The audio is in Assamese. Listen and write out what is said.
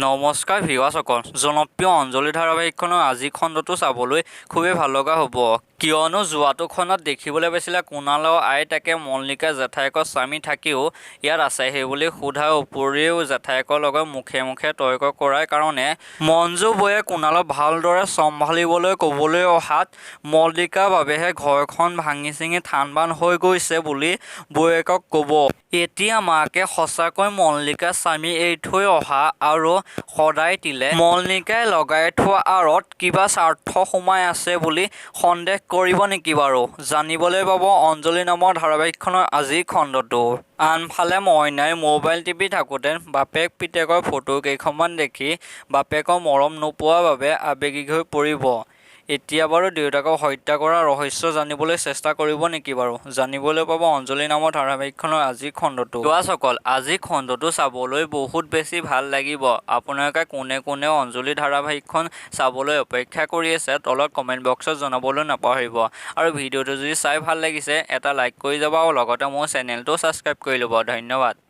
নমস্কাৰ ভিউৱাৰ্ছসকল, জনপ্ৰিয় অঞ্জলি ধাৰাবাহিকখনৰ আজিৰ খণ্ডটো চাবলৈ খুবেই ভাল লগা হ'ব। কিয়নো যোৱাটো খণ্ডত দেখিবলৈ পাইছিলে কুণালৰ আইতাকে মল্লিকা জেঠায়েকৰ স্বামী থাকিও ইয়াত আছেহি বুলি সোধাৰ উপৰিও জেঠায়েকৰ লগত মুখে মুখে তৰ্ক কৰাৰ কাৰণে মঞ্জু বৌয়ে কুণালক ভালদৰে চম্ভালিবলৈ ক'বলৈ অহাত মল্লিকাৰ বাবেহে ঘৰখন ভাঙি ছিঙি থানবান হৈ গৈছে বুলি বৌয়েকক ক'ব। এতিয়া মাকে সঁচাকৈ মল্লিকাৰ স্বামী এৰি থৈ অহা আৰু সদায় তিলে মল্লিকাই লগাই থোৱাৰ আঁৰত কিবা স্বাৰ্থ সোমাই আছে বুলি সন্দেহ কৰিব নেকি বাৰু? জানিবলৈ পাব অঞ্জলি নামৰ ধাৰাবাহিকখনৰ আজিৰ খণ্ডটো। আনফালে মইনাই মোবাইল টিপি থাকোঁতে বাপেক পিতেকৰ ফটো কেইখনমান দেখি বাপেকৰ মৰম নোপোৱাৰ বাবে আৱেগিক হৈ পৰিব। এতিয়া বাৰু দেউতাকক হত্যা কৰাৰ ৰহস্য জানিবলৈ চেষ্টা কৰিব নেকি বাৰু? জানিবলৈ পাব অঞ্জলি নামৰ ধাৰাবাহিকখনৰ আজিৰ খণ্ডটো। ভিউৱাৰ্ছসকল, আজিৰ খণ্ডটো চাবলৈ বহুত বেছি ভাল লাগিব। আপোনালোকে কোনে কোনে অঞ্জলি ধাৰাবাহিকখন চাবলৈ অপেক্ষা কৰি আছে তলত কমেণ্ট বক্সত জনাবলৈ নাপাহৰিব। আৰু ভিডিঅ'টো যদি চাই ভাল লাগিছে এটা লাইক কৰি যাব আৰু লগতে মোৰ চেনেলটো ছাবস্ক্ৰাইব কৰি ল'ব। ধন্যবাদ।